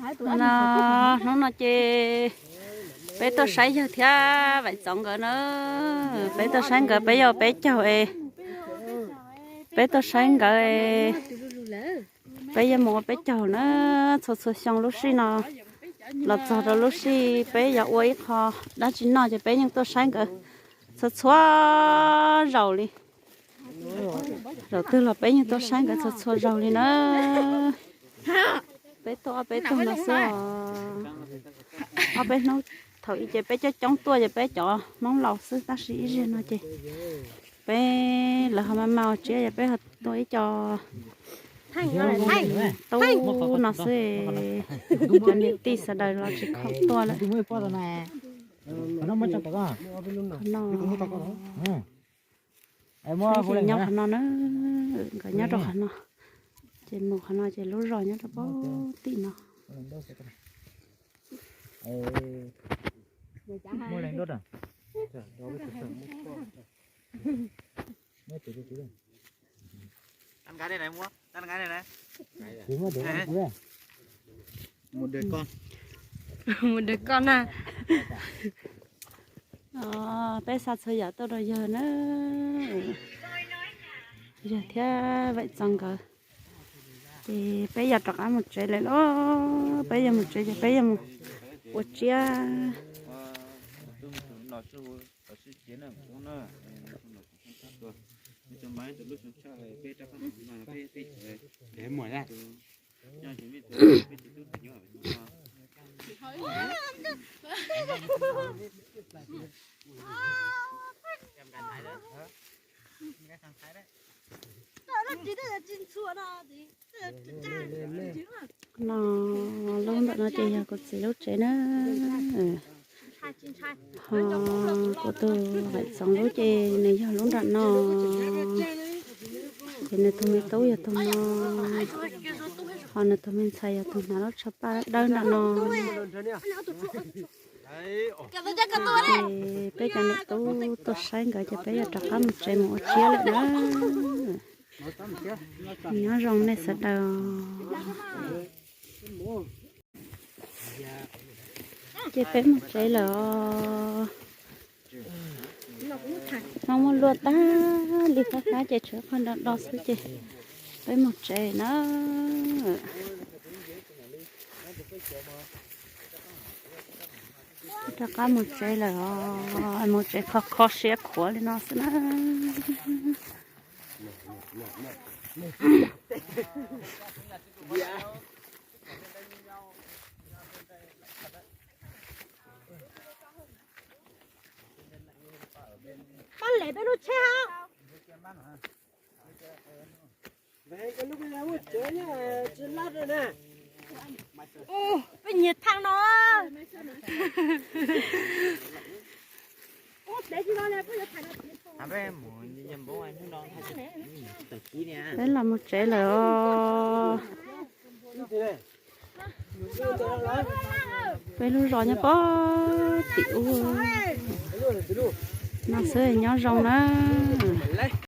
No, hnub no ces peb tuaj saib yawg thiab Vaim Txoov nkawd na. Peb tuaj saib nkawd, peb yog peb caug es, peb tuaj saib nkawd es, peb yuav mus ua peb caug na. Txhua txhua xyoo lub sij no los txog rau lub sij peb yuav ua ib qho dab tsi noj ces peb yeej tuaj saib nkawd txhua txhua zaus li. Zaum twg los peb yeej tuaj saib nkawd txhua txhua zaus li na. Peb tuaj ob peb tug no xwb os. Ob peb hnub thaum ub ces peb coob coob tuaj ces peb cov Hmoob laus xwb, tab sis ib zaug no ces peb lawv ho maj maj ua tsiab ces peb ho tuaj ib co tub no xwb. Cov niam tij sawv daws los tsis khoom tuaj lawm. Qhov no, ces nyob qhov no na, nkawd nyob rau qhov no, ces mus qhov no ces lub zos nyob rau pem tim no. Mus dawm koj na. Peb xa txhua yam tuaj rau yawg na, yawg thiab Vaim Txoov nkawd. Ces peb yuav rov qab mus tsev lawm lauj, peb yuav mus tsev ces peb yuav mus ua tsiab. No, lub ntawm no ces yog kuv txiv lub tsev na. Ho kuv tus Vaim Txoov lub ces nws yog lub nram no, ces nws tus me tub yog tus no, ho nws tus me ntxhais yog tus hnav lub tsho paj dawb nram no. Ces peb cov niam tub tuaj saib nkawd ces peb yuav rov qab mus tsev mus ua tsiab lawm na. Nyob zoo nej sawv daws. Ces peb mus tsev lawm os. Hnub muaj luaj tag li, fab fab ces tshuav qhov nrov nrov xwb ces peb mus tsev na. Rov qab mus tsev lawm os, mus tsev kho kho siab khuav li no xwb na. Pab lem peb lub tsheb os. Peb nyiag thaj no. Peb los mus tsev lawm os. Peb lub zos nyob pem tim ub no xwb, nyob zoo na.